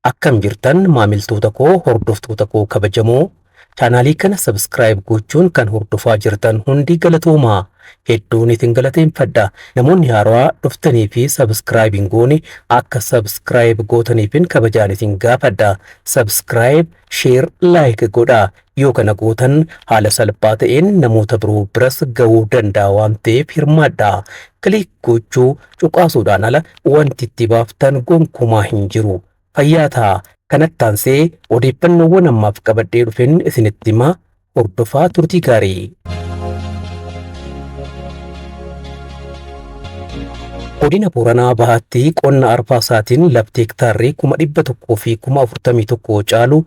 Akkam jirtan maamiltoota koo, hordoftoota koo kabajamoo, chaanaalii kana subscribe gochuun kan hordofaa jirtan hundi galatoomaa. Hedduun isin galateeffadha. Namoonni haarawaa dhuftanii fi subscribe hin goone akka subscribe gootaniifin kabajaan isin gaafadha. Subscribe, share, like godhaa. Yoo kana gootan haala salphaa ta'een namoota biroo biras ga'uu danda'a waan ta'eef hirmaadhaa. Click gochuu cuqaasuudhaan ala wanti itti baaftan gonkumaa hin jiru. Fayyaa ta'aa. Kanatti aansee odeeffannoowwan ammaaf qabadhee dhufen isinitti hima. Hordofaa turtii gaarii. Godina Booranaa Bahaatti qonna arfaasaatiin lafti hektaarri 141,000 caalu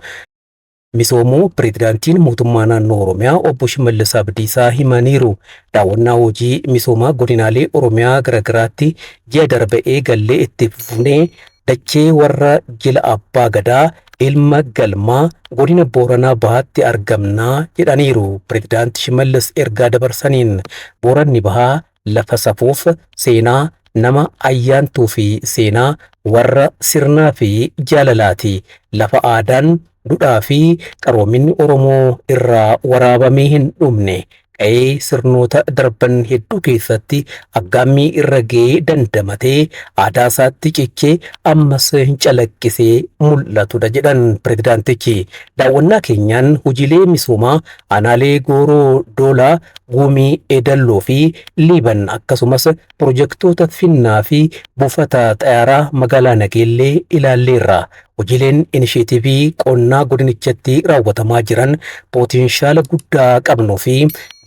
misoomuu Pireezidaantiin Mootummaa Naannoo Oromiyaa Obbo Shimallis Abdiisaa himaniiru. Daawwannaa hojii misoomaa godinaalee Oromiyaa garagaraatti ji'a darbe eegallee itti fufnee dachee warra jila Abbaa Gadaa ilma Galmaa godina Booranaa Bahaatti argamna jedhaniiru Pireezidaanti Shimallis ergaa dabarsaniin. Booranni Bahaa lafa safuuf seenaa, nama ayyaantuu fi seenaa, warra sirnaa fi jaalalaati. Lafa aadaan, dudhaa fi qaroominni Oromoo irraa waraabamee hin dhumne. Qa'ee sirnoota darban hedduu keessatti aggaammii irra ga'ee dandamatee aadaa isaatti cichee ammas hin calaqqisee mul'atudha jedhan pirezidaantichi. Daawwannaa keenyaan hojiilee misoomaa aanaalee Gooroo Doolaa, Guumii Eedalloo fi Liiban akkasumas pirojektoota Finnaa fi buufata xayaaraa magaalaa Nageellee ilaalleerra. Hojiileen inisheetivii qonnaa godinichatti raawwatamaa jiran pooteenshaala guddaa qabnuu fi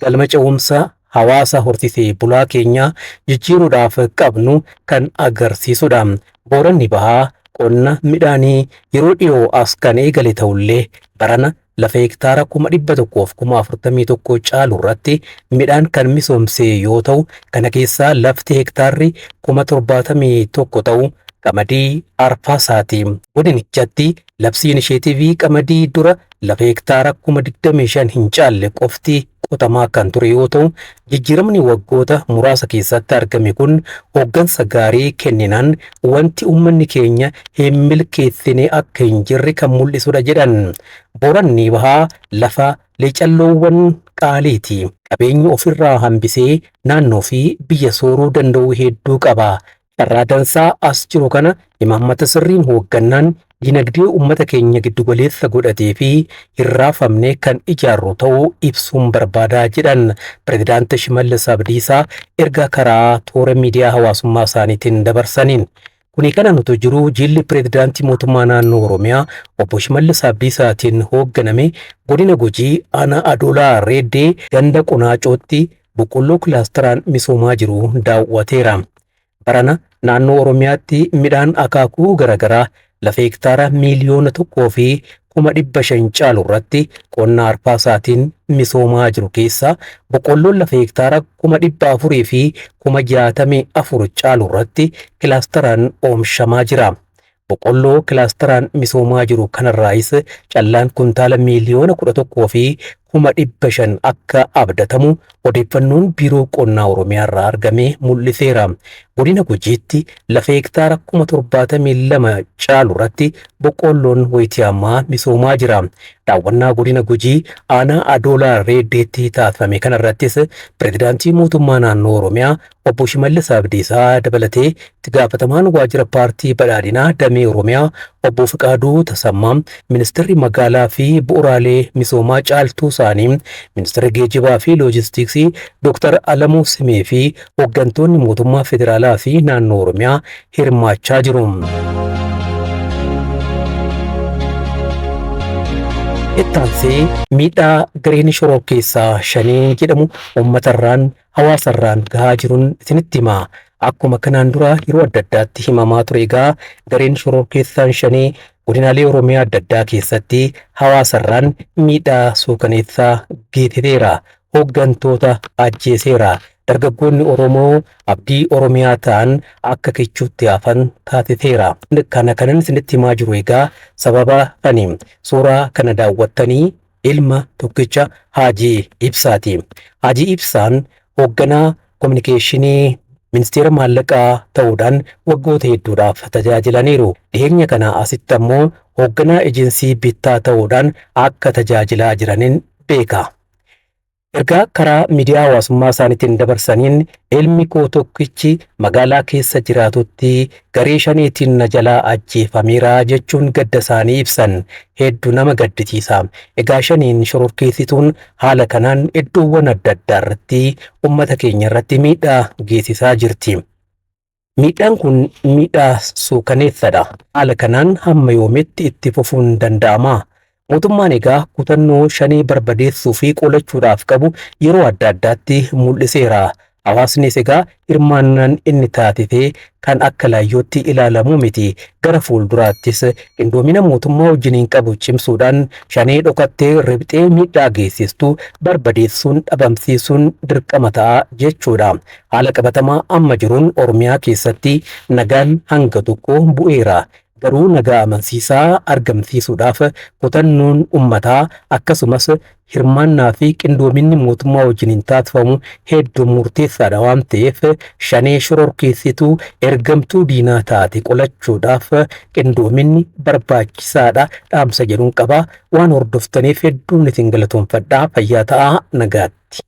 galma ce'umsa hawaasa horsiisee bulaa keenyaa jijjiiruudhaaf qabnu kan agarsiisudha. Booranni Bahaa qonna midhaanii yeroo dhiyoo as kan eegale ta'ullee barana lafa hektaara 141,000 caalu irratti midhaan kan misoomse yoo ta'u, kana keessaa lafti hektaarri 71,000 ta'u qamadii arfaasaati. Godinichatti labsii inisheetivii qamadii dura lafa hektaara 25,000 hin caalle qofti qotamaa kan ture yoo ta'u, jijjiiramni waggoota muraasa keessatti argame kun hooggansa gaarii kenninaan wanti uummanni keenya hin milkeessine akka hin jirre kan mul'isudha jedhan. Booranni Bahaa lafa leecalloowwan qaaliiti. Qabeenya ofirraa hambisee naannoo fi biyya sooruu danda'u hedduu qaba. Carraa dansaa as jiru kana imaammata sirriin hooggannaan dinagdee uummata keenya giddugaleessa godhatee fi hin raafamne kan ijaarru ta'uu ibsuun barbaadaa jedhan Pireezidaanti Shimallis Abdiisaa ergaa karaa toora miidiyaa hawaasummaa isaaniitiin dabarsaniin. Kuni kanaan utuu jiruu jilli Pireezidaantii Mootummaa Naannoo Oromiyaa Obbo Shimallis Abdiisaatiin hoogganame Godina Gujii Aanaa Adoolaa Reeddee ganda Qunaacootti boqqolloo kilaastaraan misoomaa jiru daawwateera. Barana naannoo Oromiyaatti midhaan akaakuu garagaraa lafa hektaara 1,500,000 caalu irratti qonna arfaasaatiin misoomaa jiru keessaa boqqolloon lafa hektaara 464,000 caalu irratti kilaastaraan oomshamaa jira. Boqqolloo kilaastaraan misoomaa jiru kanarraayis callaan kuntaala 11,500,000 akka abdatamu odeeffannoon Biiroo Qonnaa Oromiyaarraa argame mul'iseera. Godina Gujiitti lafa hektaara 72,000 caalu irratti boqqoolloon wayitii ammaa misoomaa jira. Daawwannaa Godina Gujii aanaa Adoolaa Reeddeetti taasifame kanarrattis Pireezidaantii Mootummaa Naannoo Oromiyaa Obbo Shimallis Abdiisaa dabalatee itti gaafatamaan waajjira paartii badhaadhinaa damee Oromiyaa Obbo Fiqaaduu Tasammaa, Ministirri Magaalaa fi Bu'uraalee Misoomaa Caaltuu Saanii, Ministirri Geejjibaa fi Loojistiiksii Dooktar Alamuu Simee fi hooggantoonni mootummaa federaalaa fi naannoo Oromiyaa hirmaachaa jiru. Ittaansee miidhaa gareen shororkeessaa Shanee jedhamu uummatarraan hawaasarraan gahaa jirun isinitti hima. Akkuma kanaan dura yeroo adda addaatti himamaa ture egaa gareen shororkeessaan Shanee godinaalee Oromiyaa adda addaa keessatti hawaasarraan miidhaa suukaneessaa geessiseera. Hooggantoota ajjeeseera. Dargaggoonni Oromoo abdii Oromiyaa ta'an akka kichuutti hafan taasiseera. Kana kanan isinitti himaa jiru egaa sababa ani suuraa kana daawwattanii ilma tokkicha Haajii Ibsaati. Haajii Ibsaan hoogganaa kominikeeshinii Ministeera maallaqaa ta'uudhaan waggoota hedduudhaaf tajaajilaniiru. Dhiyeenya kana asitti ammoo hoogganaa ejensii bittaa ta'uudhaan akka tajaajilaa jiraniin beeka. Ergaa karaa miidiyaa hawaasummaa isaaniitiin dabarsaniin ilmi koo tokkichi magaalaa keessa jiraatutti garee shaniitiin na jalaa ajjeefameera jechuun gadda isaanii ibsan hedduu nama gaddisiisa. Egaa shaniin shororkeessituun haala kanaan iddoowwan adda addaa irratti uummata keenya irratti miidhaa geessisaa jirti. Miidhaan kun miidhaa suukaneessadha. Haala kanaan hamma yoomitti itti fufuun danda'ama? Mootummaan egaa kutannoo shanee barbadeessuu fi qolachuudhaaf qabu yeroo adda addaatti mul'iseera. Hawaasnis egaa hirmaannaan inni taasise kan akka laayyootti ilaalamu miti. Gara fuulduraattis qindoomina mootummaa wajjiniin qabu cimsuudhaan shanee dhokattee riphxee miidhaa geessistu barbadeessuun dhabamsiisuun dirqama ta'a jechuudha. Haala qabatamaa amma jiruun Oromiyaa keessatti nagaan hanga tokko bu'eera. Garuu nagaa amansiisaa argamsiisuudhaaf kutannoon uummataa akkasumas hirmaannaa fi qindoominni mootummaa wajjiniin taasifamu hedduu murteessaadha waan ta'eef shanee shororkeessituu ergamtuu diinaa taate qolachuudhaaf qindoominni barbaachisaadha dhaamsa jedhuun qaba. Waan hordoftaniif hedduun isin galatoomfadhaa. Fayyaa ta'aa, nagaatti.